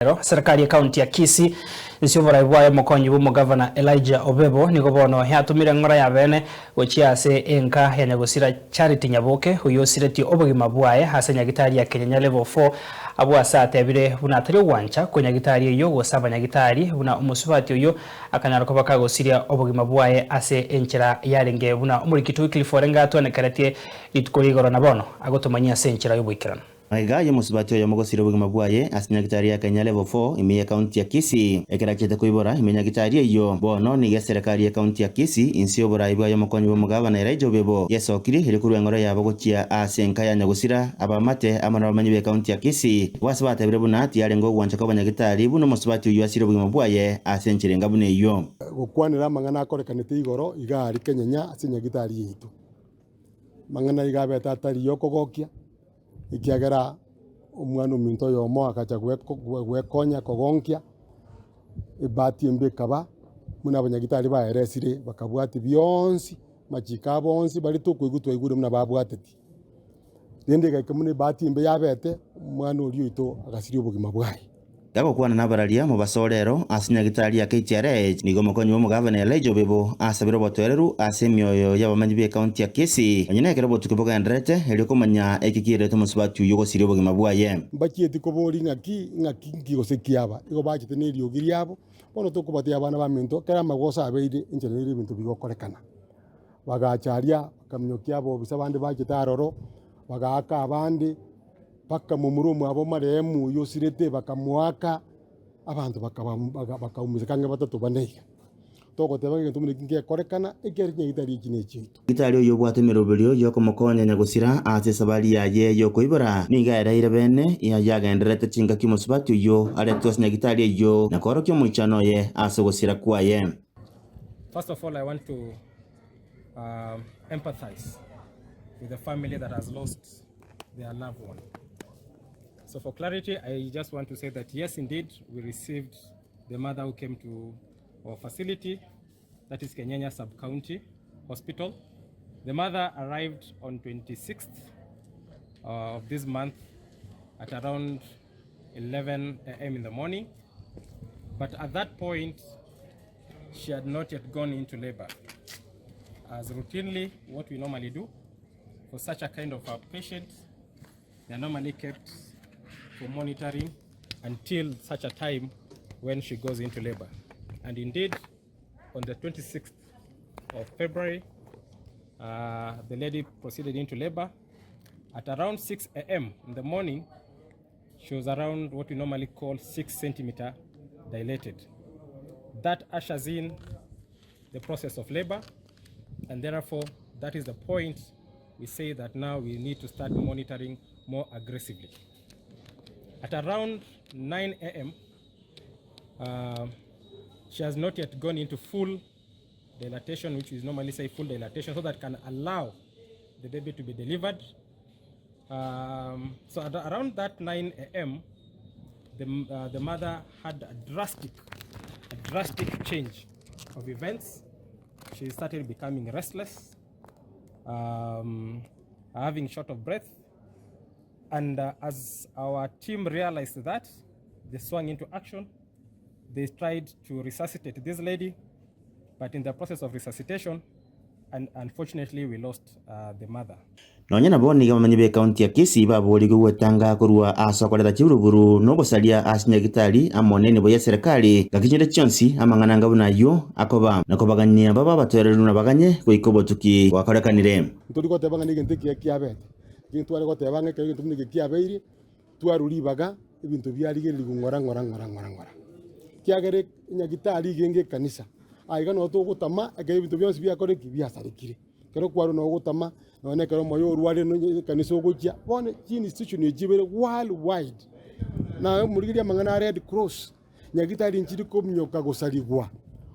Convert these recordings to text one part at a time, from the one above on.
Ero, serikali y'ekaunti ya Kisii inse y'oborai bwaye omokonyi bw'omogavana Elijah Obebo nigo bono yatomire eng'ora y'abeene gochia ase enka ya nyagosira Charity Nyaboke oyio osiretie obogima bwaye ase nyagitari ya Kenyenya Level 4 abwo ase atebire buna atari ogwancha kwe nyagitari eyio gose abanyagitari buna omosubati oyio akanyara koba kagosiria obogima bwaye ase enchera yarenge buna omorikito Wycliffe orenge atwenekeretie rituko rigoro na bono agotomanyia ase enchera y'oboikeranu. Magega y'omosubati oyomo gosiria obogima bwaye ase nyagitari ya Kenya Level 4 ime y'ekaunti ya Kisii, ekero achiete koibora ime nyagitari eyio. Bono nigo eserekari y'ekaunti ya Kisii inse y'oborai bwaye omokonyi bw'omogabana Elijah Obebo yesokirie erio korwa eng'ora yabo gochia ase enka ya nyagosira abaamate amo nabamenyi b'ekaunti ya Kisii abwo ase batebire buna tiyarenge ogwancha kw'abanyagitari buna omosubati oyio asire obogima bwaye ase enchera enga buna eyio. Gokwanera amang'ana akorekanete igoro iga aria Kenyenya ase nyagitari yaito. Amang'ana iga abete atari yokogokia. Ekiagera omwana ominto oyomo agacha gwekonya kogonkia, ebahati embe ekaba, buna abanyagitari baeresire bakabwatia bionsi, amachiko abo onsi baria tokoigwa twaigure buna babwateti. Rende egaika buna ebahati embe yabete, omwana oria oito agasiria obogima bwaye. Gagokwana nabararia mobaso rero ase nyagitari ya KTRH, nigo omokonyi bw'omogavana Elijah Obebo asabire obotoereru ase emioyo y'abamenyi b'ecounty ya Kisii onye nekero obotuki bogendererete erio komanya eki kierete omosubati oyio gosiria obogima bwaye. Mbachieti koboria ng'aki, ng'aki nki gose ki aba, igo bachete neriogi riabo. Bono tokobatebi abana baminto, ekero amagoso abeire, enchera nere ebinto bigokorekana. Bagacha aria, bakaminyokia abobisa bande bachete aroro, bagaaka abande. Bakamomura omwabo marehemu oyio osirete, bakamoaka, abanto bakaumiseka ang'e batato bane iga. Togoteba ng'a egento buna eki ngekorekana, ekiagera chinyagitari echi nechiaito. Gitari oyio obwate emeroberio y'okomokonya nyagosira ase esabari yaye y'okoibora, nigo aereire bene yagendererete chingaki omosubati oyio aretwe ase nyagitari eyio na koorokia omoichano oye ase ogosira kwaye. First of all, I want to um, empathize with the family that has lost their loved one. So for clarity, I just want to say that yes, indeed, we received the mother who came to our facility, that is Kenyenya Sub-County Hospital. The mother arrived on 26th uh, of this month at around 11 a.m. in the morning. But at that point, she had not yet gone into labor. As routinely, what we normally do for such a kind of a patient, they are normally kept for monitoring until such a time when she goes into labor. And indeed, on the 26th of February, uh, the lady proceeded into labor. At around 6 a.m. in the morning, she was around what we normally call 6 centimeter dilated. That ushers in the process of labor, and therefore that is the point we say that now we need to start monitoring more aggressively. At around 9 a.m., uh, she has not yet gone into full dilatation, which is normally say full dilatation, so that can allow the baby to be delivered. Um, so at around that 9 a.m., the, uh, the mother had a drastic, a drastic change of events. She started becoming restless, um, having short of breath. And uh, as our team realized that, they swung into action. They tried to resuscitate this lady, but in the process of resuscitation, and unfortunately we lost uh, the mother. Nonya nabo nigo abamenyi b'ekaunti ya Kisii baboorigwe gwetanga korwa ase okoreta chiburuburu na ogosaria ase nyagitari amo nenibo y'eserekari, ngaki chinde chionsi amang'ana anga buna ayio akoba, na kobaganyia babe abatoereru na baganye goika obotuki bwakorekanire. Ntori goteba ng'a negento ekiya kiabete, lakini tware goteba ng'a ekero egento buna eke kiabeire, twarwa ribaga ebinto biarigererigwe ng'ora ng'ora ng'ora ng'ora ng'ora. Ekiagera enyagitari iga enge ekanisa, aiga noo togotama ekero ebinto bionsi biakorire ki? Biasarekire. Ekero kwarwa noo ogotama, nonye na ekero omoyo orwarire nonye ekanisa ogochia, bono chiinstitution echi chibere world wide, naye omorigereria amang'ana a red cross, nyagitari nchiri kominyoka gosarigwa,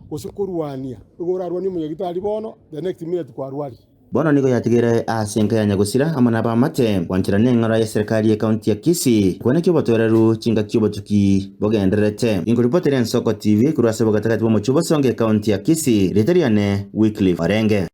gose korwania, igo orarwanie omonyagitari bono, the next minute kwarwarire. Bono nigo yatigaire ase enka ya nyagosira amo nabamate, gwanchera neng'ora y'eserekari y'ecounty ya Kisii, kweneki obotoereru chingaki chi'obotuki bogendererete. Inkoripotera Ensoko TV korwa ase obogatagati bw'omochie o Bosongo ecounty ya Kisii, rieta riane Wycliffe Orenge.